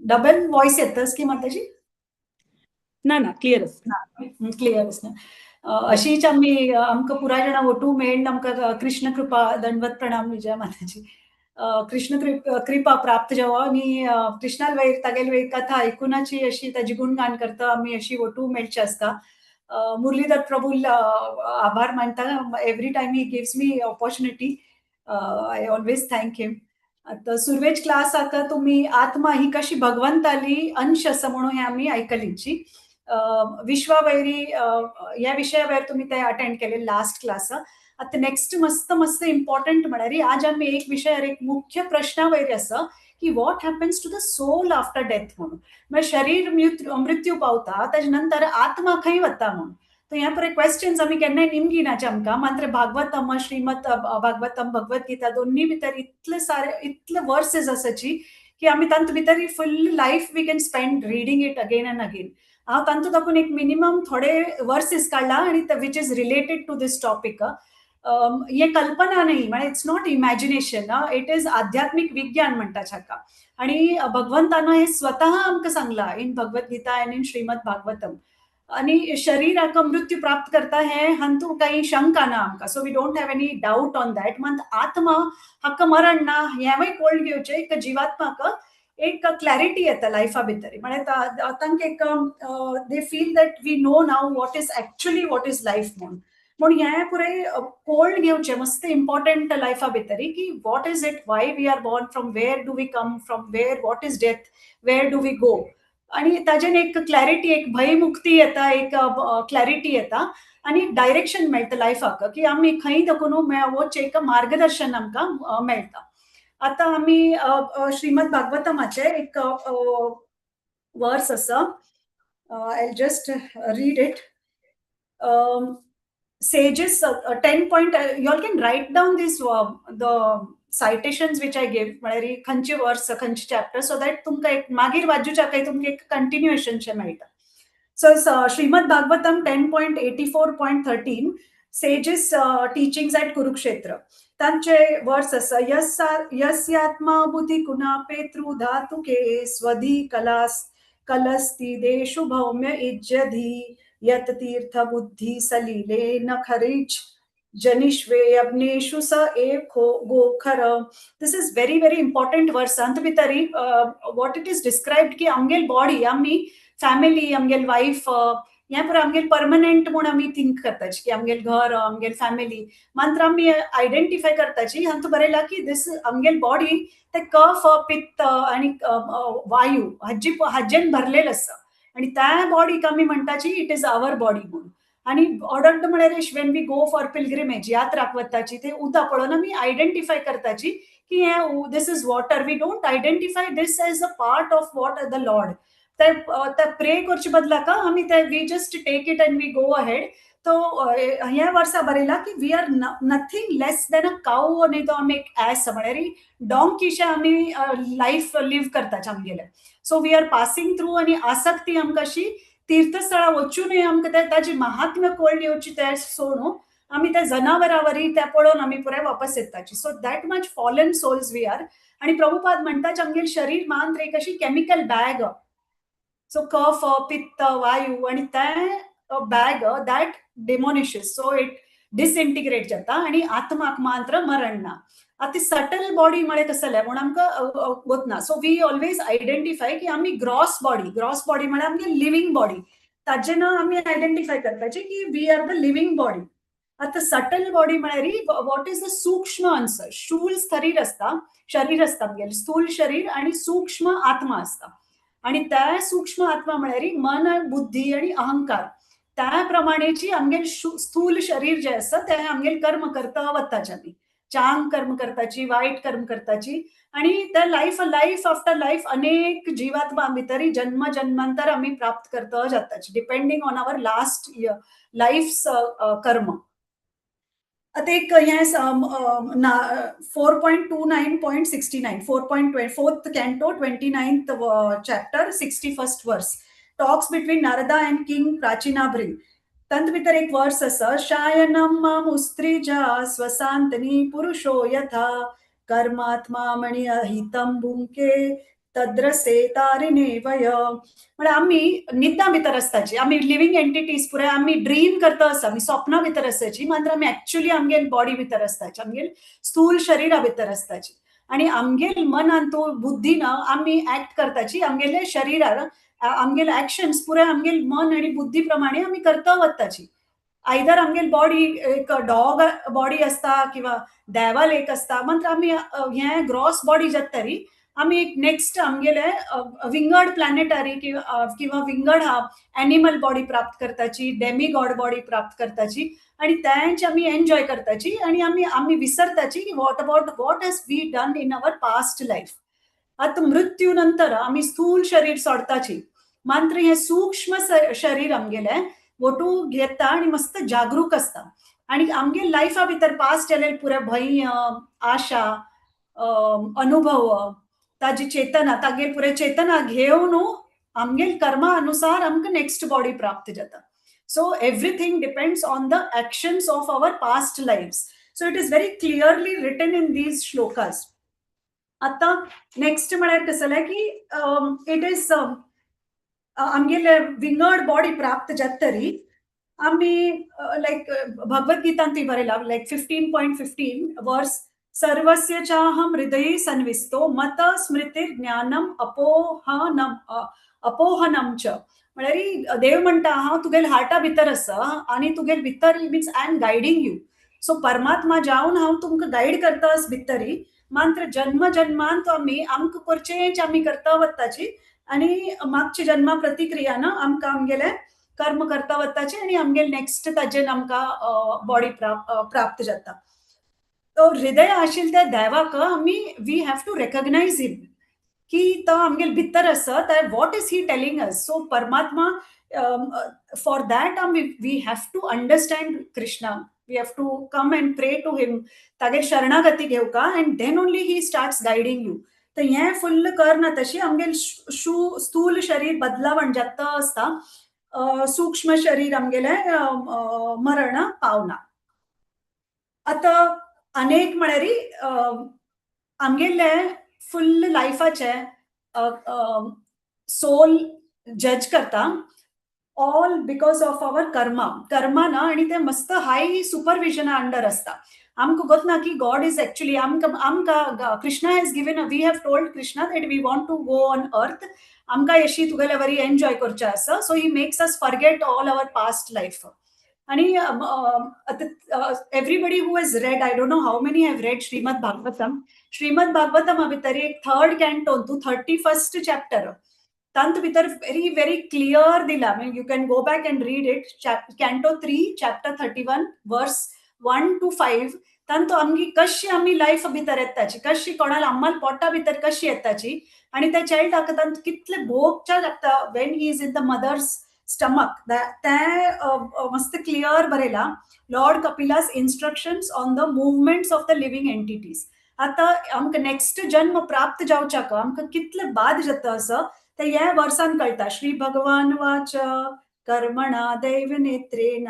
Double voice येतस की माताजी? ना ना, क्लियर आसा. क्लियर आसा. अशीच आमी आमकां पुराय जाणां ओटू मेळ्ळ आमकां कृष्ण कृपा, दंडवत प्रणाम विजया माताजी. कृष्ण कृपा प्राप्त जावो आनी कृष्णाल वयर तागेले वयर कथा आयकुनाची अशी ताजी गुणगान करता आमी अशी ओटू मेळची आसता. मुरलीधर प्रभू आभार मानता. Every time he gives me opportunity, I always thank him. आतां सुरवेच क्लास आतां तुमी आत्मा ही कशी भगवंताली अंश आसा म्हणून हे आमी आयकलीची. विश्वावैरी ह्या विशयावयर तुमी ते अटेंड केले लास्ट क्लास. आतां नेक्स्ट मस्त मस्त इम्पॉर्टंट म्हळ्यार आज आमी एक विशयार एक मुख्य प्रश्ना वयर आसा की what happens to the soul after death म्हणून. म्हळ्यार शरीर मृत्यू पावता ताजे नंतर आत्मा खंय वता म्हणून. तर ह्या पळय क्वेश्चन्स आमी केन्नाय निमगिनाचे आमकां. मात्र भागवतम, श्रीमद भागवतम, भगवत गीता दोन्ही भितर इतले सारे इतले वर्सेस आसाची की आमी तातूंत भितर full life we can spend reading it again and again. हांव तातूंत दाखून एक मिनिमम थोडे वर्सेस काडला आनी which is related to this topic. हे कल्पना नाही, म्हळ्यार it's not imagination, it is आध्यात्मीक विज्ञान म्हणटा हाका. आणि भगवंतान हे स्वतः आमकां सांगला in Bhagavad Gita and in Shrimad Bhagavatam. आणि शरीराक मृत्यू प्राप्त करता हे हातूंत काही शंका ना आमकां. So we don't have any doubt on that. मात आत्मा हाका मरण ना हेंवूय कळून घेवचें. एक जिवात्माक एक क्लॅरिटी येता लायफा भितर. म्हळ्यार तांकां एक they feel that we know now what is actually what is life म्हणून. म्हूण हें पुराय कळून घेवचें मस्त इम्पॉर्टंट लायफा भितर की what is it, why we are born, from where do we come, from where, what is death, where do we go. आणि ताजेन एक क्लॅरिटी, एक भयमुक्ती येता, एक क्लॅरिटी येता आनी एक डायरेक्शन मेळटा लायफाक की आमी खंय दाखोवन वचचें, एक मार्गदर्शन आमकां मेळटा. आतां आमी श्रीमद भागवतमाचे एक वर्स आसा. I just read it. Sages 10 point, you all can write down this, the citations which I give, म्हळ्यार खंयचे वर्स, खंयचे चॅप्टर, सो that तुमकां एक मागीर वाचूच्याकय तुमकां एक कंटिन्युएशन शें मेळटा. So Shrimad Bhagavatam 10.84.13, sages teachings at Kurukshetra, तांचे वर्स आसा. यस्यात्मा बुद्धि कुनापे धातुके स्वधी कलास कलस्ति देशु भौम्य इज्यधि यत तीर्थ बुद्धि सलीले न खरिच जनिष्वे अग्नेषु स एव गोखर. This is very very important verse. अंत भितरी what it is described की आमगेल बॉडी, आमी फॅमिली, आमगेल वायफ, हें पुराय आमगेल परमनंट म्हूण आमी थिंक करताची की आमगेल घर, आमगेल फॅमिली. मात्र आमी आयडेंटिफाय करताची. हातूंत बरयलां की दीस आमगेल बॉडी ते कफ, पित्त आनी वायू हाजी हाजेन भरलेलं आसा आनी त्या बॉडीक आमी म्हणटाची it is our body म्हणून. आनी ऑर्डर म्हळ्यार when we go for pilgrimage, यात्रा वताची, ते उदक पळोवन आमी आयडेंटिफाय करताची की हे this is water. We don't identify this as a part of what the Lord. ते ते प्रे करचे बदलाक आमी ते we just take it and we go ahead. तो ह्या वर्सा बरयला की we are nothing less than a cow, न्ही तो आमी एक एस म्हळ्यार डोंकीशे आमी लायफ लीव करताचे आमगेले. So we are passing through. आनी आसक्ती आमकां अशी तीर्थस्थळां वचूनय आमकां ते ताजी महात्म्य कळ्ळी येवची ते सोडून आमी त्या जनावरावरी त्या पळोवन आमी पुराय वापस येताची. So that much fallen souls we are. आणि प्रभुपाद म्हणटा, आमगेल शरीर मात्र एक अशी केमिकल बॅग. सो कफ, पित्त, वायू आणि ते bag that demolishes, so it disintegrate जाता आणि आत्माक मात्र मरण ना. आतां सटल बॉडी म्हळ्यार कसलें म्हूण आमकां वतना. सो we always identify की आमी ग्रॉस बॉडी, ग्रॉस बॉडी म्हळ्यार आमगे लिव्हींग बॉडी, ताजे ना आमी आयडेंटिफाय करपाचे की we are the living body. आतां सटल बॉडी म्हळ्यार what is the सूक्ष्म अंश. स्थूल शरीर आसता, शरीर आसता आमगेलें स्थूल शरीर आणि सूक्ष्म आत्मा आसता. आणि त्या सूक्ष्म आत्मा म्हळ्यार मन, बुद्धी आणि अहंकार. त्या प्रमाणेची आमगेल स्थूल शरीर जे आसा ते आमगेल कर्म करता वताचे, आमी चांग कर्म करताची, वायट कर्म करताची. आणि त्या लायफ लायफ आफ्टर लायफ अनेक जीवात्मा भितरी जन्म जन्मांतर आमी प्राप्त करता जाताची, depending on our last life's कर्म. आतां एक हें 4.29.69, 4 point fourth canto, 29th chapter, 61st verse, talks between Narada and King Prachinabarhi. तातूंत भितर एक वर्स आसा. शायनम माम उत्सृज्य स्वसान्तनी पुरुषो यथा कर्मात्मा मणि अहितं भुङ्क्ते तद्रसे तारिणे वय. म्हळ्यार आमी न्हिदा भितर आसताची, आमी लिव्हींग एंटिटीज पुराय आमी ड्रीम करता आसा, आमी स्वप्ना भितर आसताची, मात्र आमी एक्चुअली आमगेल बॉडी भितर आसताची, आमगेल स्थूल शरीरा भितर आसताची आणि आमगेल मनान तो बुद्धीन आमी ऍक्ट करताची. आमगेले शरीरार आमगेले ऍक्शन्स पुराय आमगेल मन आणि बुद्धी प्रमाणे आमी करता वताची. आयदर आमगेल बॉडी एक डॉग बॉडी आसता किंवा देवाल एक आसता, मात्र आमी हे ग्रॉस बॉडी जाता तरी आमी एक नेक्स्ट आमगेले विंगड प्लॅनेटरी किंवा विंगड एनिमल बॉडी प्राप्त करताची, डेमी गॉड बॉडी प्राप्त करताची आणि तेंच आमी एन्जॉय करताची आणि आमी आमी विसरताची की what about what has we done in our past life. आतां मृत्यू नंतर आमी स्थूल शरीर सोडताची, मात्र हे सूक्ष्म शरीर आमगेले वटू घेता आणि मस्त जागरूक आसता आणि आमगे लायफा भितर पास जालेले पुराय भंय, आशा, अनुभव, ताजी चेतना, तागेल पुराय चेतना घेवन आमगेल कर्मा अनुसार आमकां नेक्स्ट बॉडी प्राप्त जाता. So everything depends on the actions of our past lives. So it is very clearly written in these shlokas. आता नेक्स्ट म्हळ्यार कसलें की it is आमगेले विंगड बॉडी प्राप्त जाता तरी आमी लायक भगवद्गीतांत ती बरयला, लायक 15.15 वर्स, सर्वस्य चाहं हृदये सन्निविष्टो मत स्मृतिर ज्ञानम अपोहनम अपोहनम च. म्हळ्यार देव म्हणटा, हांव तुगेल हार्टा भितर आसा आनी तुगेल भितर means I am guiding you. So परमात्मा जावन हांव तुमकां गायड करता भितरी, मात्र जन्म जन्मान तो आमी आमकां करचेंच आमी करता वताची आनी मागच्या जन्मा प्रतिक्रियान आमकां आमगेले कर्म करता वताची आनी आमगेले नेक्स्ट ताजेन आमकां बॉडी प्राप्त जाता. तो हृदय आशिल्ले त्या देवाक आमी we have to recognize him की तो आमगेले भितर आसा. What is he telling us? So परमात्मा, फॉर that आमी we have to understand Krishna, we have to come and pray to him, तागेर शरणागती घेवका and then only he starts guiding you. तर हें फुल्ल करना तशी आमगेल शू स्थूल शरीर बदलावण जाता आसता, सूक्ष्म शरीर आमगेलें मरण पावना. आतां अनेक म्हळ्यार आमगेले फुल्ल लायफाचे सोल जज करता all because of our karma. कर्मा ना आणि ते मस्त हाय सुपरविजना अंडर आसता. आमकां गोत ना की गॉड is actually आमकां आमकां Krishna has given, we have told Krishna that we want to go on earth, आमकां अशी तुगेले वरी एन्जॉय करचें आसा. So he makes us forget all our past life. आणि everybody who has read, I don't know how many have read Shrimad Bhagavatam, Shrimad भागवतमा भितर एक third कॅन्टोन तूं 31st chapter, तांत भितर व्हेरी व्हेरी क्लियर दिला. You can go back and read it, canto 3 chapter 31 verse 1 to 5. तांतू आमगी कशी आमी life भितर येताची, कशी कोणाला आम्हाला पोटा भितर कशी येताची आणि त्या चायल्डाक तांत कितले भोगच्या लागता when he is in the mother's stomach, ते मस्त क्लियर बरयला. Lord Kapila's instructions on the movements of the living entities. आतां आमकां नेक्स्ट जन्म प्राप्त जावच्याक आमकां कितले बाद जाता असो ते ह्या वर्सान कळटा. श्री भगवान वाच, कर्मणा दैवनेत्रेण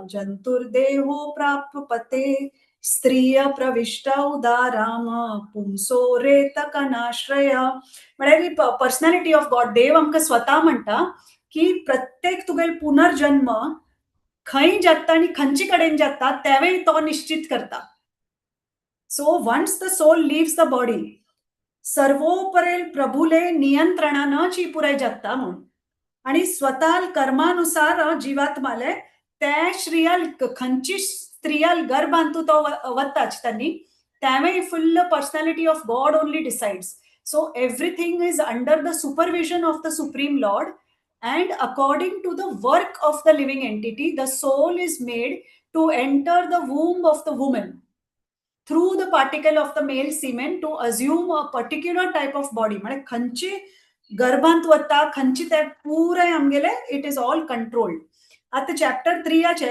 जंतुर्देहो प्राप्पते स्त्रिय प्रविष्ट उदाराम पुंसो रेतकनाश्रय. म्हळ्यार पर्सनॅलिटी ऑफ गॉड, देव आमकां स्वता म्हणटा की प्रत्येक तुगेल पुनर्जन्म खंय जाता आनी खंयचे कडेन जाता तेवूय तो निश्चित करता. So once the soul leaves the body, सर्वोपरेल प्रभुले नियंत्रणानच ही पुराय जाता म्हणून आणि स्वतः कर्मानुसार जीवात्माले त्या स्त्रियाल खंयची स्त्रियाल गर्भांतू तो वताच त्यांनी त्यावेळी full personality of God only decides. So everything is under the supervision of the supreme Lord and according to the work of the living entity, the soul is made to enter the womb of the woman through the particle of the male semen to assume a particular type of body. म्हणजे खंयची गर्भांत वता, खंयची ते पुराय आमगेले it is all controlled. आता chapter थ्रीयाचे,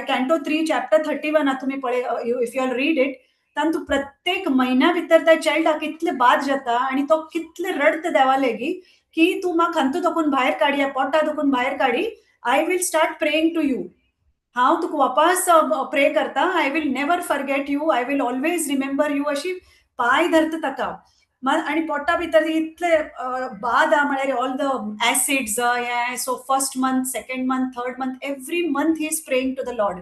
कॅन्टो 3 chapter 31 तुमी पळय, if you all read it, तातूंत प्रत्येक म्हयन्या भितर त्या चायल्डाक इतले बाद जाता आणि तो कितले रडत देवा लेगी की तूं म्हाका खंतू तकून भायर काडी, पोटा तकून भायर काडी, I will start praying to you, हांव तुका वापस प्रे करता, I will never forget you, I will always remember you, अशी पाय धरता ताका. आनी पोटा भितर इतले बाद आहा, म्हळ्यार ऑल the acids हें. So first month, second month, third month, every month he is praying to the Lord,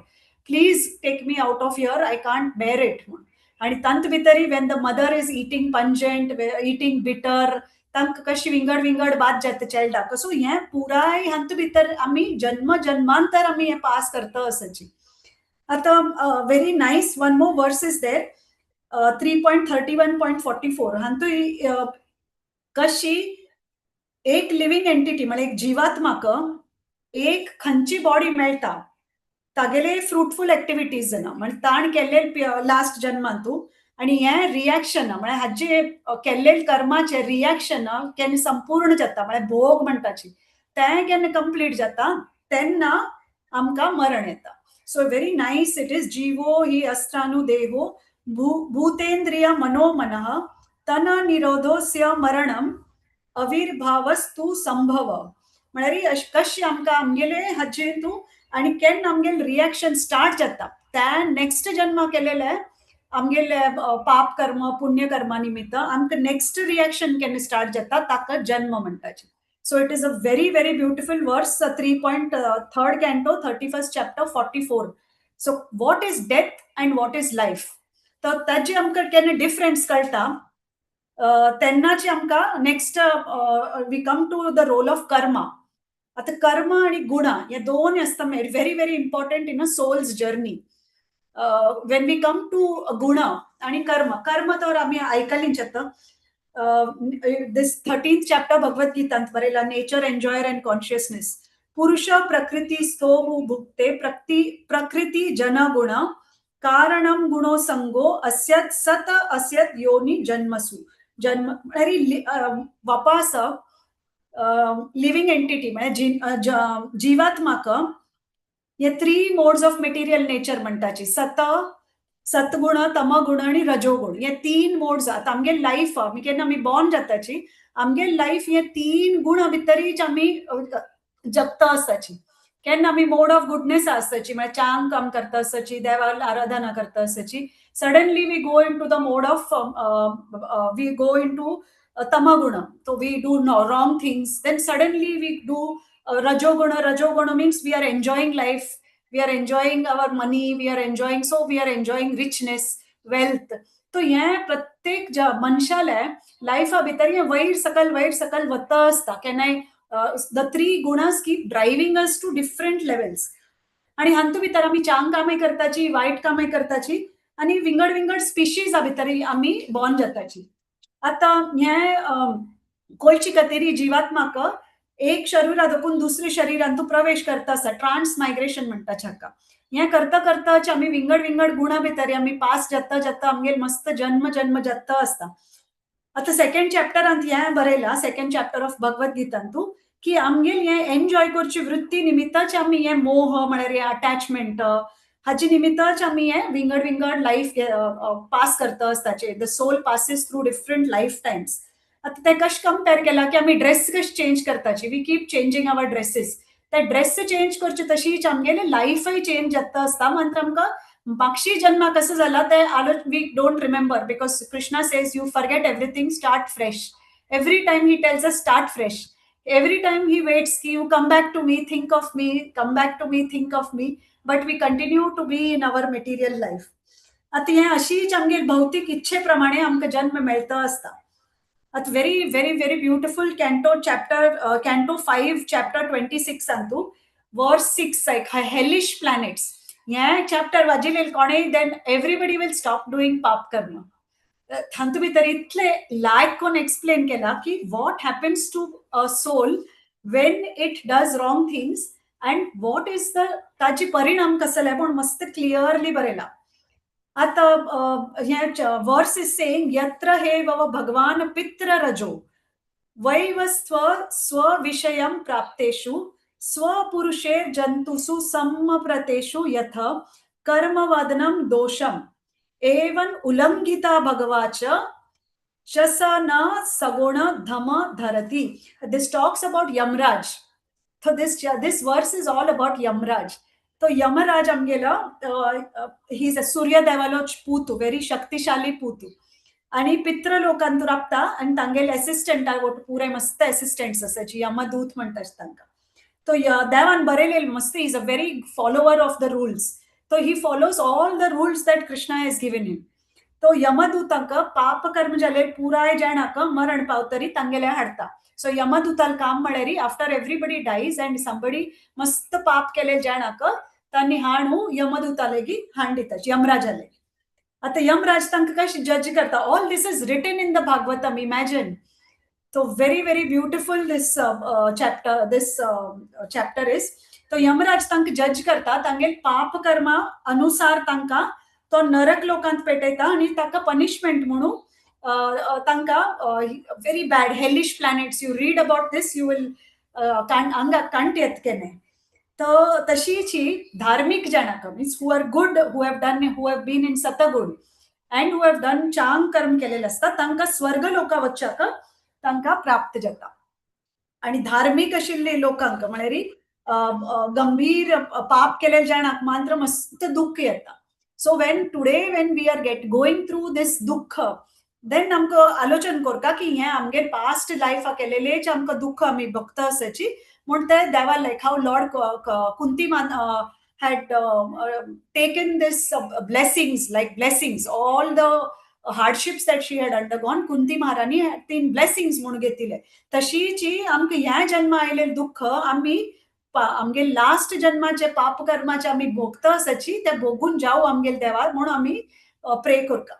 "Please take me out of here, I can't bear it." म्हूण. आनी तांत भितरय when the mother is eating pungent, eating bitter, तांकां कशी विंगड विंगड बाद जाता चेडवाक. So हें पुराय हातूंत भितर आमी जन्म जन्मांतर आमी हें पास करता आसाची. आतां very nice one more verse is there, 3.31.44. हातूंत कशी एक लिव्हिंग एंटिटी, म्हळ्यार एक जिवात्माक एक खंयची बॉडी मेळटा, तागेले फ्रुटफूल एक्टिविटीज जाणा, म्हणजे ताण केल्ले लास्ट जन्मांतू आणि हे रिएक्शन, म्हळ्यार हाजे केल्ले कर्माचे रिएक्शन केन्ना संपूर्ण जाता, म्हळ्यार भोग म्हणटाची, तें केन्ना कंप्लीट जाता तेन्ना आमकां मरण येता. So very nice it is. जीवो हि अस्त्रानु देहो भूतेन्द्रिय मनोमनः तन निरोधोस्य मरणम अविर्भावस्तु संभव. म्हळ्यार कशी आमकां आमगेले हाजे तूं आनी केन्ना आमगेले रिएक्शन स्टार्ट जाता, त्या नेक्स्ट जन्म केलेले आमगेले पाप कर्म, पुण्य कर्मा निमित्त आमकां नेक्स्ट रिएक्शन केन्ना स्टार्ट जाता, ताका जन्म म्हणटाचे. So it is a very, very beautiful verse, three point third canto, 31st chapter, 44. So what is death and what is life, तर ताजे आमकां केन्ना डिफरन्स कळटा, तेन्नाची आमकां next we come to the role of karma. आतां कर्म आणि गुणा हे दोन आसता, very, very important in a soul's journey. When we come to गुण आणि कर्म, कर्म तर आमी आयकलीच आतां. This 13th chapter Bhagavad गीतांत बरयला, नेचर एन्जॉयर अँड कॉन्शियसनेस. पुरुष प्रकृती स्थो भुंक्ते प्रकृती प्रकृती जन गुण कारणम गुणो संगो अस्यत सत अस्यत योनी जन्मसु जन्म. म्हळ्यार वापास लिव्हिंग एंटिटी, म्हळ्यार जीवात्माक हे three modes of material nature म्हणटाची, सतगुण, तमगुण आणि रजोगुण, हे तीन मोड्स. आतां आमगे लायफ, आमी केन्ना आमी बॉर्न जाताची, आमगे लायफ हे तीन गुण भितरीच आमी जगता आसताची. केन्ना आमी मोड ऑफ गुडनेस आसताची, म्हळ्यार चांग काम करता आसताची, देवाक आराधना करता आसताची. Suddenly we go into the mode of we go into तमगुण, so we do wrong things. Then suddenly we do रजोगुण. रजोगुण means we are enjoying life, we are enjoying our money, we are enjoying, so we are enjoying richness, wealth. तो हे प्रत्येक मनशाले लायफा भितर हे वयर सकल वता आसता. केन्नाय the three gunas keep driving us to different levels. आणि हातूंत भितर आमी चांग कामां करताची, वायट कामां करताची आणि विंगड विंगड स्पिशीजा भितर आमी बॉर्न जाताची. आतां हे कोळची खातीर जिवात्माक एक शरीरा दाखून दुसरे शरीरांत तूं प्रवेश करता आसा, ट्रान्स मायग्रेशन म्हणटा हाका. हें करता करताच आमी विंगड विंगड गुणा भितर आमी पास जाता जाता आमगेर मस्त जन्म जन्म जाता आसता. आतां सेकंड चॅप्टरांत हें बरयलां, सेकंड चॅप्टर ऑफ भगवत गीतांतू, की आमगेर हें एन्जॉय करची वृत्ती निमित्ताच आमी हें मोह, म्हळ्यार हें अटॅचमेंट, हाचे निमित्ताच आमी हें विंगड विंगड लायफ पास करता आसताचे. The soul passes through different life times. आतां तें कशें कंपेर केलां की आमी ड्रेस कशें चेंज करताची, we keep changing our dresses. ते ड्रेस चेंज करचे तशीच आमगेले लायफय चेंज जाता आसता. मात्र आमकां मागशी जन्मा कसो जाला ते आलो we don't remember, because Krishna says, "You forget everything, start fresh." Every time he tells us, "Start fresh." Every time he waits की you come back to me, think of me, come back to me, think of me, but we continue to be in our material life. आतां हें अशीच आमगेर भौतीक इच्छे प्रमाणे आमकां जन्म मेळता आसता. आतां very, very, very beautiful canto chapter, canto 5, chapter 26 Antu वर्स 6, एक हेलिश प्लॅनेट्स. हें चॅप्टर वाजिल्ले कोणेय, then everybody will stop doing पाप कर्म. हातूंत भितर इतले लायक कोण एक्सप्लेन केला की what happens to a soul when it does wrong things and what is the ताचे परिणाम कसले म्हूण मस्त क्लियरली बरयला. आतां हें वर्स is saying, यत्र have भगवान पितृरजो वैवस्व स्वविषयं प्राप्तेषु स्वपुरुषेर जन्तुषु सम्प्रतेषु यथ कर्मवदनं दोषम् एवं उल्लंघिता भगवाच च स न सगुण धम धरति. This talks about Yamraj. So this verse is all about Yamraj. तो यमराज आमगेलो, he is a सूर्यदेवालो पूत, व्हेरी शक्तिशाली पूत. आनी पितृलोकांत राबता आनी तांगेले एसिस्टंटा पुराय मस्त एसिस्टंट्स आसाची, यमदूत म्हणटात तांकां. तो देवान बरयलेले मस्त, is a very follower of the rules. तो he follows all the rules that Krishna has given him. तो यमदूतांक पाप कर्म जाले पुराय जाणाक मरण पावतरी तांगेले हाडता. सो यमदूताल काम म्हळ्यार, after everybody dies and somebody मस्त पाप केले जाणाक तांणी हाणू यमदूतालेगी हाण दिता, यमराजाले. आता यमराज तांकां कशें जज करता, all this is written in the Bhagavatam, imagine. So very, very beautiful this chapter is. तो यमराज तांकां जज करता, तांगेल पाप कर्मा अनुसार तांकां तो नरक लोकांत पेटयता आनी ताका पनिशमेंट म्हणून तांकां very bad hellish planets. You read about this, you will आंगाक कांट येत केन्ना. तर तशीची धार्मिक जाणाक, means who are good, who have done, who have been in सतगुण and who have done चांग कर्म केलेले आसता, तांकां स्वर्ग लोका वच्चाक तांकां प्राप्त जाता. आणि धार्मिक आशिल्ले लोकांक, म्हळ्यार गंभीर पाप केलेले जाणाक मात्र मस्त दुःख येता. So when today, when we are get going through this दुःख, then आमकां आलोचन करता की हें आमगे पास्ट लायफा केलेलेच आमकां दुःख आमी भोगता आसाची. म्हूण ते देवा, like how Lord Kunti मान had taken this blessings, like blessings, all the hardships that she had undergone, Kunti महाराणी तीन ब्लेसिंग्स म्हणून घेतिले. तशीची आमकां ह्या जन्मा आयिल्लें दुःख आमी आमगे लास्ट जन्माचे पाप कर्माचे आमी भोगता आसाची, ते भोगून जावं आमगेले देवार म्हणून आमी प्रे करता.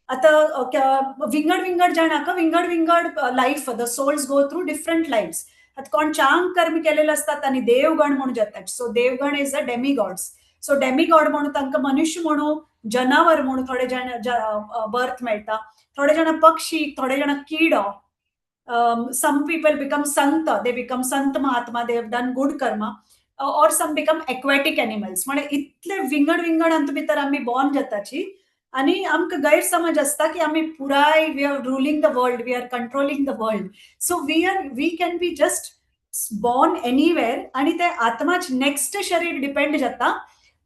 आतां विंगड विंगड जाणाक विंगड विंगड life, the souls go through different lives. आतां कोण चांग कर्म केलेले आसतात आनी देवगण म्हणून जातात. So Devgan is a demigods. So demigod म्हणून तांकां मनुष्य म्हणून, जनावर म्हणून थोडे जाण बर्थ मेळटा, थोडे जाण पक्षी, थोडे जाण किडो. Some people become sant, they become sant mahatma, they have done good karma, or some become aquatic animals. म्हणजे इतले विंगड विंगड हातूंत भितर आमी बॉर्न जाताची आनी आमकां गैरसमज आसता की आमी पुराय we are ruling the world, we are controlling the world. So we can be just born anywhere आणि ते आत्माच नेक्स्ट शरीर डिपेंड जाता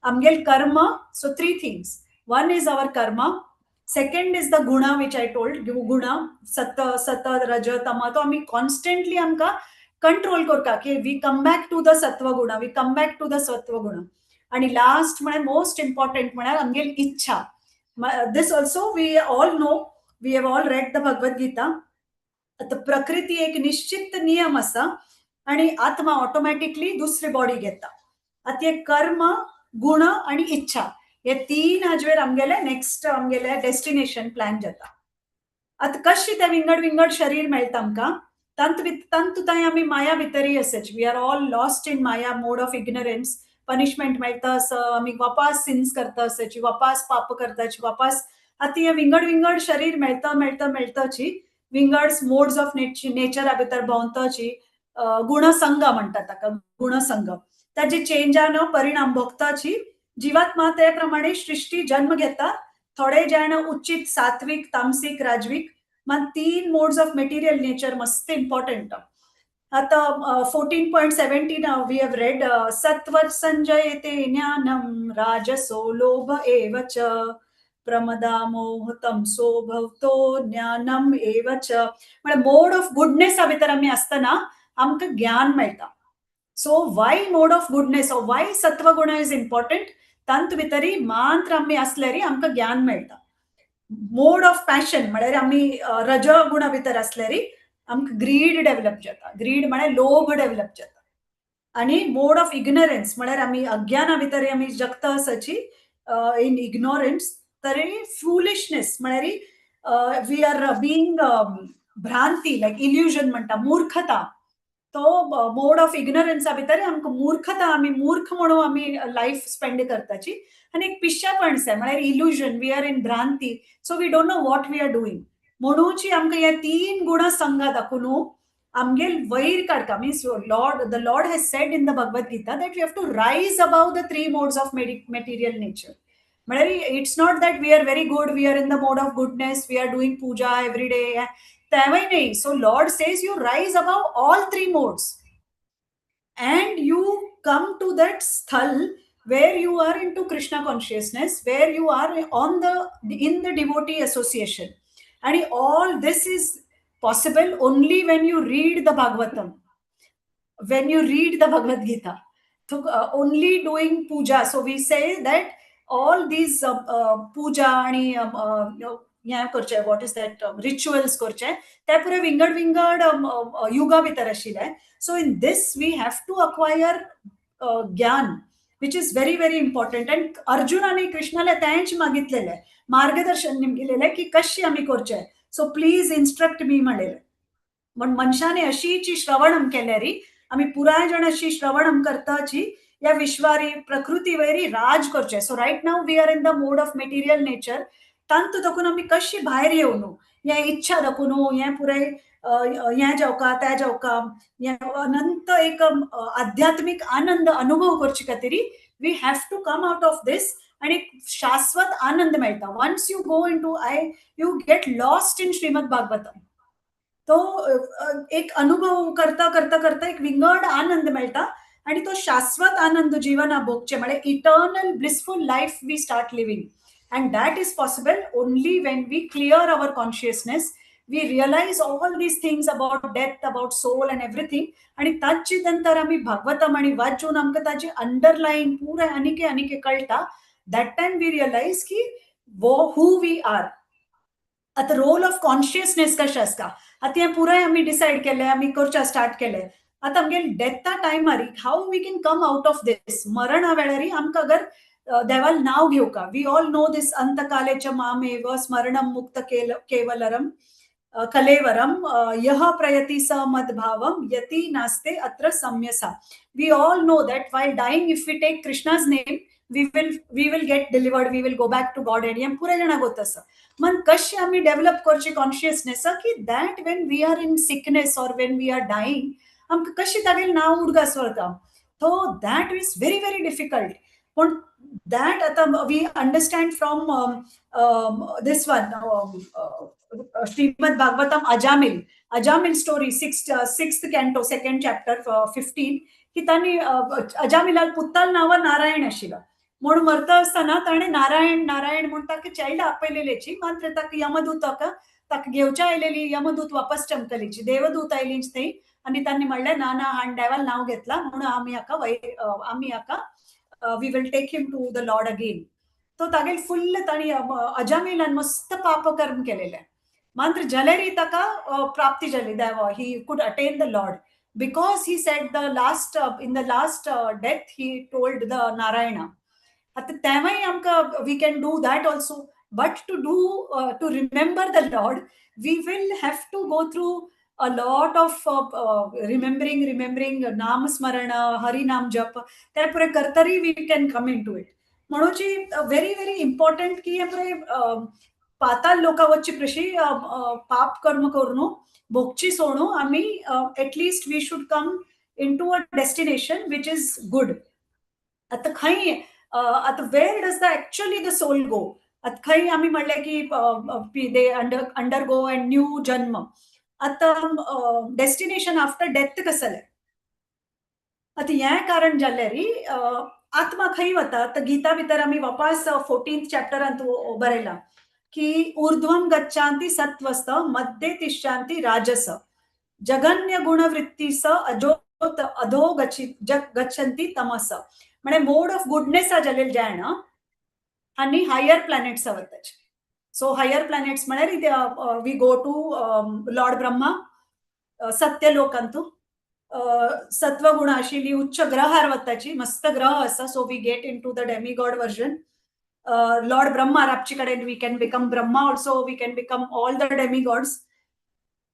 आमगेल कर्म. So three things: one is our karma, second is the guna, which I told, guna सत सत रज तम. तो आमी कॉन्स्टंटली आमकां कंट्रोल करता की we come back to the सत्व गुण, we come back to the सत्व गुण. आणि लास्ट म्हळ्यार, मोस्ट इम्पॉर्टंट म्हळ्यार आमगेल इच्छा. This also we all know, we have all read the Bhagavad Gita. आतां प्रकृती एक निश्चित नियम आसा आणि आत्मा ऑटोमॅटिकली दुसरी बॉडी घेता. आतां हे कर्म, गुण आणि इच्छा हे तीन हाजेर आमगेले नेक्स्ट आमगेले डेस्टिनेशन प्लॅन जाता. आतां कशें ते विंगड विंगड शरीर मेळटा आमकां, तांत तांतूत आमी माया भितरय आसाच. We are all lost in maya, mode of ignorance. Punishment मेळटा असो आमी वापास सिन्स करता आसाची, वापास पाप करताची वापास. आतां हे विंगड विंगड शरीर मेळटा मेळटा मेळटाची विंगड मोड्स ऑफ नेचरा भितर भोंवताची, गुणसंग म्हणटात ताका, गुणसंग, ताजे चेंजान परिणाम भोगताची जीवात्मा ते प्रमाणे सृष्टी जन्म घेता. थोडे जाण उच्चित सात्विक, तामसिक, राजविक. मात तीन मोड्स ऑफ मटेरियल नेचर मस्त इम्पॉर्टंट. आता 14.17 we have read, सत्वत संजयते ज्ञानम राजसो लोभ एव च प्रमदा मोह तमसो भवतो ज्ञानम एव च. म्हणजे मोड ऑफ गुडनेसा भितर आमी आसतना आमकां ज्ञान मेळटा. So why mode of goodness, why सत्वगुण is important? तांत भितरी मात्र आमी आसल्यारी आमकां ज्ञान मेळटा. मोड ऑफ पॅशन म्हळ्यार आमी रजगुणा भितर आसल्यारी आमकां ग्रीड डेव्हलप जाता, ग्रीड म्हळ्यार लोभ डेव्हलप जाता. आणि मोड ऑफ इग्नोरन्स म्हळ्यार आमी अज्ञाना भितर आमी जगता आसाची, इन इग्नोरन्स, तरी फुलिशनेस म्हळ्यार we are being भ्रांती, लायक इल्युजन म्हणटा, मूर्खता. तो मोड ऑफ इग्नोरन्सा भितर आमकां मूर्खता, आमी मूर्ख म्हणून आमी लायफ स्पेंड करताची. आनी एक पिश्यापण म्हळ्यार illusion, we are in भ्रांती, so we don't know what we are doing. म्हणूनची आमकां हे तीन गुण संघा दाखोवन आमगेल वयर काडटा. Means Lord, the Lord has said in the Bhagavad Gita that you have to rise above the three modes of material nature. म्हळ्यार it's not that we are very good, we are in the mode of goodness, we are doing puja every day, तेवूय न्ही. So Lord says you rise above all three modes and you come to that स्थल where you are into Krishna consciousness, where you are on the in the devotee association. आणि all this is possible only when you read the Bhagavatam, when you read the Bhagavad Gita. So, only doing puja. So we say that all these puja आणि हें करचें, what is that, rituals करचे, ते पुरे विंगड विंगड युगा भितर आशिल्ले. So in this we have to acquire ज्ञान, which is very very important. And Arjun आनी कृष्णाले तेंच मागितलेलें, मार्गदर्शन निमगिलेलें की कशें आमी करचें, सो प्लीज इन्स्ट्रक्ट मी म्हणलेलें. पण मनशाने अशीची श्रवणम केल्यारी आमी पुराय जाण अशी श्रवणम करताची ह्या विश्वारी प्रकृती वयरी राज करचें. So right now we are in the mode of material nature. तांतू दाखून आमी कशी भायर येवं न्हू, हें इच्छा दाखोवन न्हू, हें पुराय हें जावका तें जावका, हें अनंत एक आध्यात्मीक आनंद अनुभव करचे खातीर we have to come out of this आनी शाश्वत आनंद मेळटा. Once you go into I you get lost in Shrimad Bhagavatam. तो एक अनुभव करता करता करता एक विंगड आनंद मेळटा आणि तो शाश्वत आनंद जीवना भोगचे, म्हळ्यार eternal blissful life we start living. And that is possible only when we clear our consciousness, we realize all these things about death, about soul and everything. आणि ताची नंतर आमी भागवतम आनी वाचून आमकां ताची अंडरलायन पुराय आनीके आनीके कळटा. That time we realise की वो who we are. आतां रोल ऑफ कॉन्शियसनेस कशें आसता, आतां हें पुराय आमी डिसायड केलें, आमी करच्या स्टार्ट केलें. आतां आमगेले डेथा टायमार how we can come out of this? मरणा वेळार आमकां अगर देवाल नाव घेवका, we all know this, अंतकाले च मामेव स्मरणम मुक्त केवलरम कलेवरम यह प्रयति स मद्भावम यति नास्ते अत्र सम्यसा. We all know that while dying, if we take Krishna's name, we will get delivered, we will go back to God. And हें पुराय जाणांक गोत आसा. मन कशें आमी डेव्हलप करची कॉन्शियसनेस की that when we are in sickness or when we are dying, आमकां कशें तागेलें नांव उडगास वता? So that is very very difficult. पूण that आतां we understand from this one, Shrimad Bhagavatam, Ajamil story, sixth canto, second chapter, 15, की तांणी अजामिलाल पुत्ताल नांव नारायण आशिल्लो म्हूण मरता आसतना ताणें नारायण नारायण म्हूण ताका चायल्ड आपयलेलेची. मात्र ताका यमदूताक ताका घेवच्या आयलेली यमदूत वापस चमकलीची, देवदूत आयली थंय आनी तांणी म्हणलें, ना ना, हाण देवाल नांव घेतला म्हणून आमी हाका वै आमी हाका we will take him to the Lord again. तो तागेल फुल्ल ताणी अजामिलान मस्त पापकर्म केलेलें, मात्र जाल्यारय ताका प्राप्ती जाली देव. He could attain the Lord because he said the last in the last death he told the Narayana. आतां तेंवूय आमकां we can do that also, but to remember the Lord, we will have to go through a lot of remembering, नामस्मरण, हरिनाम जप. त्या पुरे करतरी we can come into it. म्हणून very very important की हे पुरे पाताल लोका वच्चे प्रशी पाप कर्म करून भोगची सोडू आमी at least we should come into a destination which is good. आतां खंय आतां where does the actually the soul go? आतां खंय आमी म्हणलें की they undergo and new जन्म. आतां डेस्टिनेशन आफ्टर डेथ कसलें? आतां हें कारण जाल्यार आत्मा खंय वता? तर गीता भितर आमी वापस 14th चॅप्टरांत बरयलां की ऊर्ध्वं गच्छांति सत्वस्थ मध्ये तिष्ठांति राजस जघन्य गुणवृत्तीस अजोत अधो गच्छन्ति तमस. म्हणजे मोड ऑफ गुडनेस जालेले जाण आनी हायर प्लॅनेट्स वताचे. सो हायर प्लॅनेट्स म्हळ्यार we go to Lord Brahma, सत्यलोकांतू सत्वगुण आशिल्ली उच्च ग्रहार वताची, मस्त ग्रह आसा. So we get into the demigod version. Lord Brahma आपचे कडेन we can become Brahma also, we can become all the demigods.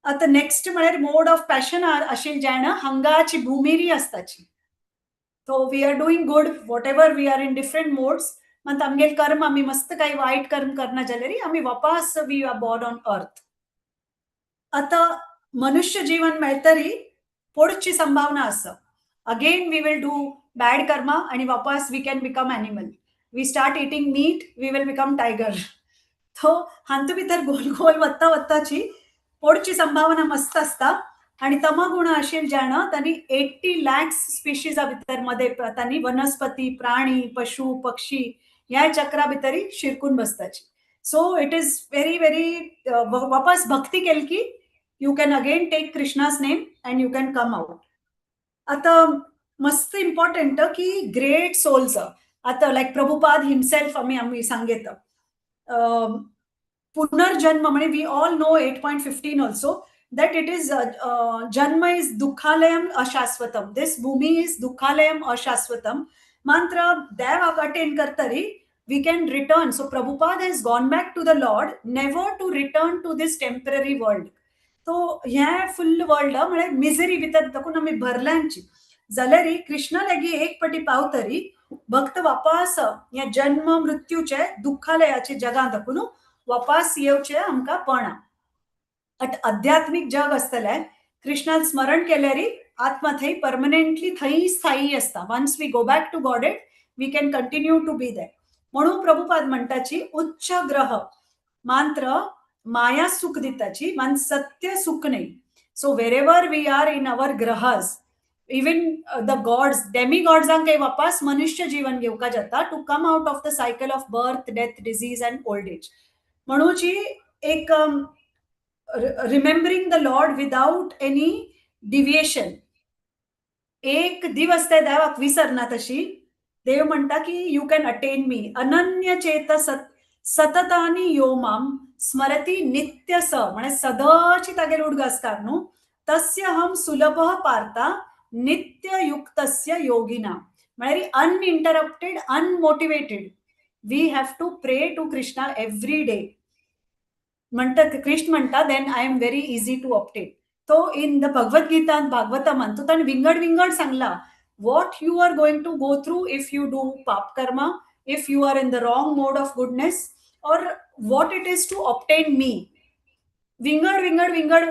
आतां नेक्स्ट म्हळ्यार मोड ऑफ पॅशन आशिल्ले जाण हांगाची भुमिरी आसताची. So we are doing good, whatever, we are in different modes. मात आमगेले कर्म आमी मस्त काही वायट कर्म करना जाल्यार आमी वापस we are born on earth. आतां मनुष्य जीवन मेळतरी पडची संभावना आसा. Again we will do bad karma आणि वापस we can become animal. We start eating meat, we will become tiger. तो हांतू भितर गोल गोल वत्ता वत्ताची पडची संभावना मस्त आसता. आणि तमगुण आशिल्ले जाण तांणी 80 लॅक्स स्पिशीजा भितर मध्ये तांणी वनस्पती, प्राणी, पशु, पक्षी ह्या चक्रा भितरी शिरकून बसताची. So it is very very, वापस भक्ती केली की you can again take Krishna's name and you can come out. आता मस्त इम्पॉर्टंट की ग्रेट सोल्स, आता लाईक प्रभुपाद हिमसेल्फ, आम्ही आम्ही सांगेत पुनर्जन्म म्हणजे we all know 8.15 also, that it is जन्म is दुःखालयम अशाश्वतम. This Bhumi is दुःखालयम अशाश्वतम. मात्र देवाक attain करतरी we can return. So Prabhupada has gone back to the Lord, never to return to this temporary world. तो ह्या full world म्हळ्यार misery भितर ताकून आमी भरल्यांची जाल्यार कृष्णा लागीं एक पटी पावतरी भक्त वापस ह्या जन्म मृत्यूचे दुःखालयाचे जगां दाखून वापस येवचे आमकां पणा. आध्यात्मीक जग आसतलें, कृष्णान स्मरण केल्यार आत्मा थंय परमनंटली थंय स्थायी आसता. Once we go back to Godhead, we can continue to be there. म्हणून प्रभुपाद म्हणटाची, उच्च ग्रह मात्र माया सुख दिताची, मान सत्य सुख नाही. So wherever we are in our grahas, even the gods, demi गॉड्सांक वापस मनुष्य जीवन घेवका जाता to come out of the cycle of birth, death, disease and old age. म्हणूची एक remembering the Lord without any deviation. एक दिवस त्या देवाक विसरना तशी देव म्हणटा की you can attain me. अनन्य चेत सततानी यो माम स्मरती नित्य स, म्हणजे सदाची तागेले उडगास कर न्हू, तस्य हम सुलभ पार्था नित्य युक्तस्य योगिना. म्हळ्यार uninterrupted, unmotivated, we have to pray to Krishna every day. म्हणटा कृष्ण म्हणटा, then I am very easy to obtain. तो इन the भगवद्गीतान, भागवतमान तो ताणें विंगड विंगड सांगला what you are going to go through if you do pap karma, if you are in the wrong mode of goodness, or what it is to obtain me. विंगड विंगड विंगड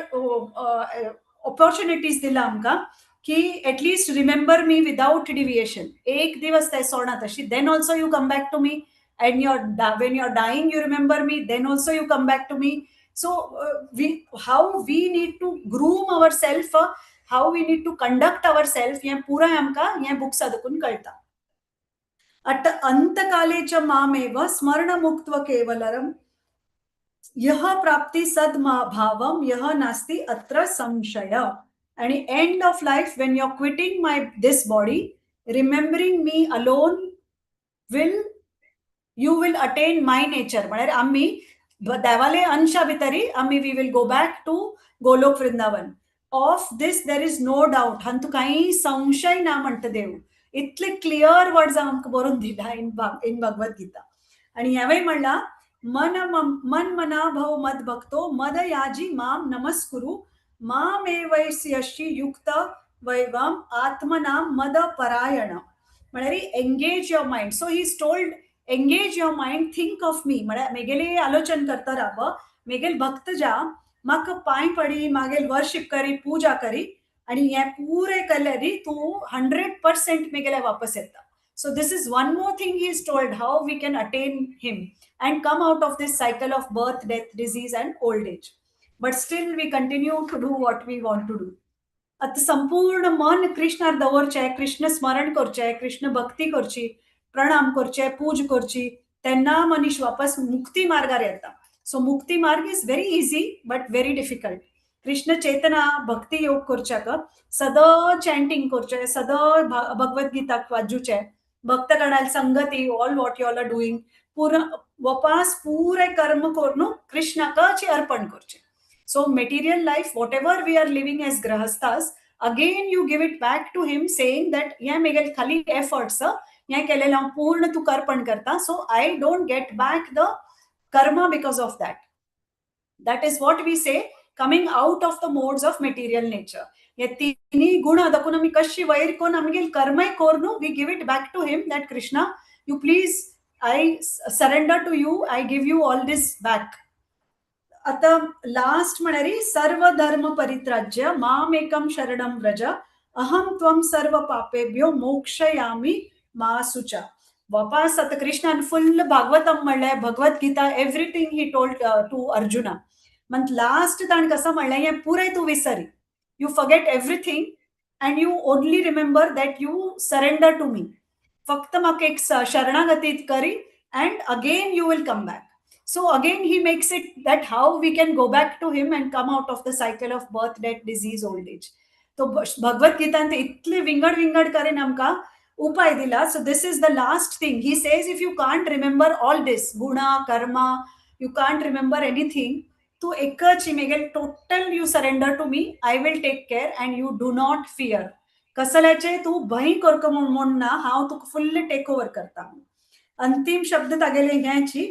opportunities दिला आमकां की at least remember me without deviation. एक दिवस ते सोडना तशी, then also you come back to me, and your when you are dying, you remember me, then also you come back to me. So we how we need to groom our self, how we need to conduct our self, हें पुराय आमकां हें बुक्सा देखून कळटा. आतां अंतकाले च मामेव स्मरणमुक्त्व केवलरम यह प्राप्ती सद्भावम यह नास्ति अत्र संशय. आणि end of life, when you are quitting my this body, remembering me alone will you will attain my nature. म्हळ्यार आमी देवाले अंशा भितरी आमी we will go back to Golok Vrindavan. Of this there is no doubt. हातूंत कांय संशय ना म्हणटा देव. इतले क्लियर वर्ड्स आमकां बरोवन दिला इन भगवत गीता. आणि ह्यावेय म्हणला, मन मन मना भव मद भक्तो मद याजी माम नमस्कुरु मामेवैष्यसि युक्त वैवम आत्मनाम मद परायण. म्हळ्यार engage your mind. So he told, engage your mind, think of me. म्हळ्यार मेगेले आलोचन करता राव, मेगेल भक्त जा, म्हाका पांय पडी, मागेल वर्शिप करी, पूजा करी आणि हे पुरे केल्यारी तूं 100% मेगेले वापस येता. So this is one more thing he is told, how we can attain him and come out of this cycle of birth, death, disease and old age. But still we continue to do what we want to do. आतां संपूर्ण मन कृष्णार दवरचें, कृष्ण स्मरण करचें, कृष्ण भक्ती करची, प्रणाम करचे, पूज करची, तेन्ना मनीस वापस मुक्ती मार्गार येता. सो मुक्ती मार्ग is very easy but very difficult. Krishna चेतना भक्ती योग करच्याक सदां चॅन्टिंग करचें, सदां भगवत गीता वाचूचें, भक्तगणाल संगती, all what you all are doing, पुरा वपास पुरे कर्म करून कृष्णाकच अर्पण करचें. So material life, whatever we are living as grahasthas, again you give it back to him, saying that हे मेगेल खाली एफर्ट्स, हें केलेलें हांव पूर्ण तुका अर्पण करता. So I don't get back the karma because of that. That is what we say, coming out of the modes of material nature. हे तिन्ही गुण दाखवून आमी कशी वयर कोण आमगेल कर्मय करून we give it back to him, that Krishna, you please, I surrender to you, I give you all this back. आता लास्ट म्हळ्यार, सर्व धर्म परित्याज्य मामेकम शरणम व्रज अहम त्वम सर्व पापेभ्यो मोक्षयामी मा शुच. वापस आता कृष्णान फुल्ल भागवतम म्हणलें, Bhagavad Gita, everything he told to Arjuna. म्हण लास्ट ताणें कसं म्हणलें, हें पुराय तूं विसरी, you forget everything and you only remember that you surrender to me. फक्त म्हाका एक शरणागती करी and again you will come back. So again he makes it that how we can go back to him and come out of the cycle of birth, death, disease, old age. तो भगवत गीतान इतले विंगड विंगड करेन आमकां उपाय दिला. So this is the last thing he says, if you can't remember all this Guna Karma, you can't remember anything, तूं एकच मेगेल total you surrender to me, I will take care and you do not fear. कसल्याचे तूं भंय करक म्हूण ना, हांव तुका full take over करता. अंतिम शब्द तागेले हेची.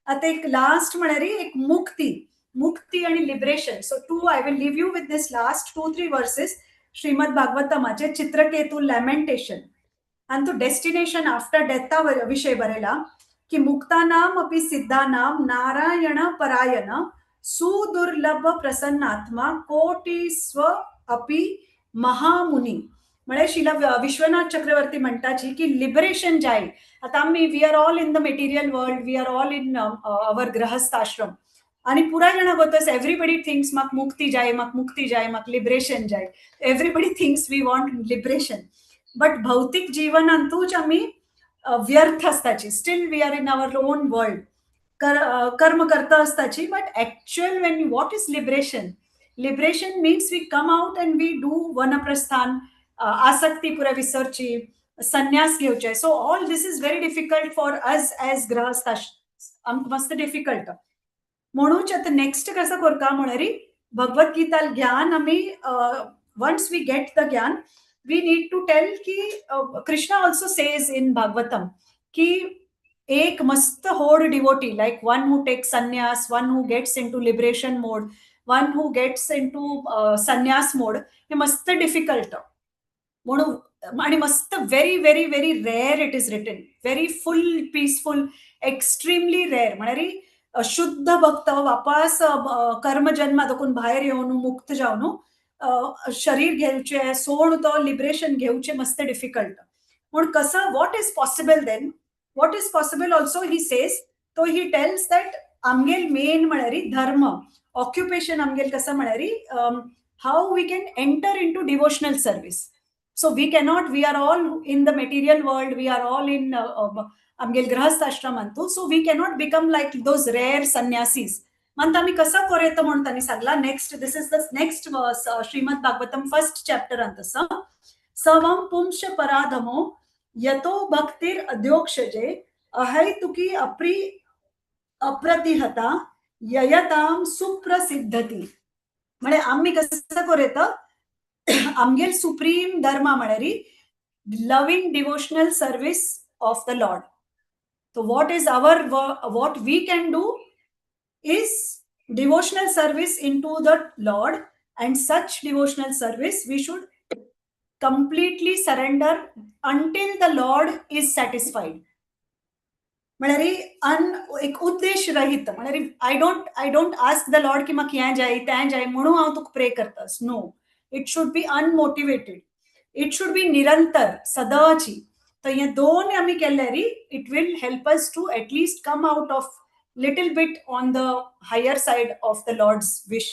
आतां एक लास्ट म्हळ्यार एक मुक्ती, मुक्ती आणि liberation. So two I will leave you with this last 2-3 verses Shrimad भागवतमाचे चित्रकेतू लॅमेंटेशन. आणि तो डेस्टिनेशन आफ्टर डेथा विषय बरयला की मुक्तानाम अपि सिद्धानाम नारायण परायण सुदुर्लभ प्रसन्नात्मा कोटी स्व अपि महामुनी. म्हळ्यार शिला विश्वनाथ चक्रवर्ती म्हणटाची की लिबरेशन जाय. आतां आमी we are all in the material world, we are all in our गृहस्थाश्रम आणि पुराय जाणां वतस एवरीबडी थिंक्स म्हाका मुक्ती जाय, म्हाका मुक्ती जाय, म्हाका लिबरेशन जाय. Everybody thinks we want liberation, but भौतीक जीवनांतूच आमी व्यर्थ आसताची. Still we are in our own world, कर्म करता आसताची. But actual when what is liberation? Liberation means we come out and we do वनप्रस्थान, आसक्ती पुरा विसरची, संन्यास घेवचे. So all this is very difficult for us as गृहस्थ, आमकां मस्त डिफिकल्ट. म्हणूच आतां नेक्स्ट कसो करता म्हळ्यार भगवत गीता ज्ञान आमी once we get the ज्ञान we need to tell की Krishna also says in Bhagavatam की एक मस्त होड devotee, like one who take संन्यास, one who gets into liberation mode, one who gets into संन्यास मोड, हे मस्त डिफिकल्ट म्हणून आणि मस्त very very very rare it is written, very full peaceful, extremely rare. म्हळ्यार शुद्ध भक्त वापस कर्मजन्मा देखून भायर येवन मुक्त जावन शरीर घेवचे सोड तो लिबरेशन घेवचे मस्त डिफिकल्ट. म्हूण कसं what is possible then, what is possible also he says, तो he tells that आमगेल मेन म्हळ्यार धर्म ऑक्युपेशन आमगेल कसं म्हळ्यार how we can enter into devotional service. So we cannot, we are all in the material world, we are all in आमगेल गृहस्थाश्रमांतू, so we cannot become like those rare sannyasis. म्हणता आमी कसं करूं येता म्हणून तांणी सांगला. Next, this is the next Shrimad Bhagavatam first चॅप्टरांत आसा. सवम पुंश पराधमो यतो भक्तिर अध्योक्षजे अहैतुकी अप्री अप्रतिहता ययताम सुप्रसिद्धती. म्हळ्यार आमी कसं करूं येता, आमगेल सुप्रीम धर्म म्हळ्यार loving devotional service of the lord. So what is our, what we can do is devotional service into the Lord, and such devotional service we should completely surrender until the Lord is satisfied. म्हळ्यार अन एक उद्देश रहित, म्हळ्यार I don't ask the lord की म्हाका हें जाय तें जाय म्हणून हांव तुका प्रे करता. No, it should be unmotivated, it should be निरंतर सदांची. तर हे दोन आमी केल्यार it will help us to at least come out of little bit on the higher side of the lord's wish.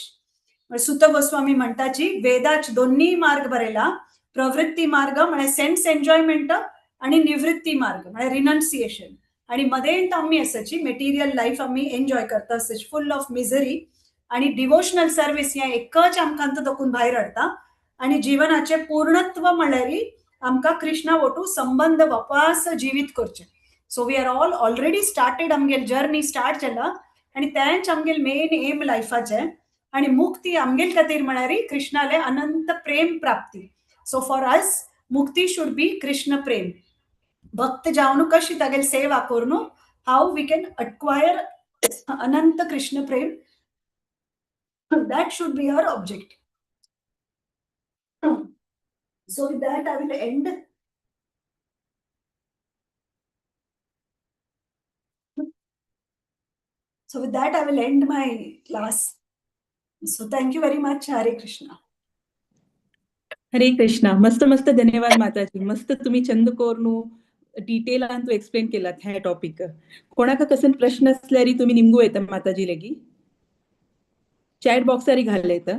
Suta Goswami म्हणटाची वेदाच दोन्ही मार्ग बरयला, प्रवृत्ती मार्ग म्हळ्यार सेन्स एन्जॉयमेंट आणि निवृत्ती मार्ग म्हळ्यार रिनन्सिएशन. आणि मदेंत आमी आसाची मेटिरियल लायफ आमी एन्जॉय करता आसाची फुल ऑफ मिजरी, आणि डिवोशनल सर्वीस हें एकच आमकां दोकून भायर हाडटा. आणि जीवनाचे पूर्णत्व म्हळ्यार आमकां कृष्णा वटू संबंध वापस जिवीत करचे. So we are all already started, आमगेल जर्नी स्टार्ट जाला आणि तेंच आमगेल मेन एम लायफाचे. आणि मुक्ती आमगेल खातीर म्हळ्यार कृष्णाले अनंत प्रेम प्राप्ती. सो फॉर अस मुक्ती should be Krishna Prem. भक्त जावन कशी तागेल सेवा करून how we can acquire Anant Krishna Prem, that should be our object. So with that I will end. So with that I will end my class. So thank you very much. Hare Krishna. Hare Krishna. मस्त मस्त धन्यवाद माताजी. मस्त तुम्ही चंद कोरनू डिटेलान तू explain केलात ह्या topic. कोणाका कसन प्रश्न असल्यारी तुम्ही निमगू येता माताजी लगी चॅट बॉक्सारी घालले येता.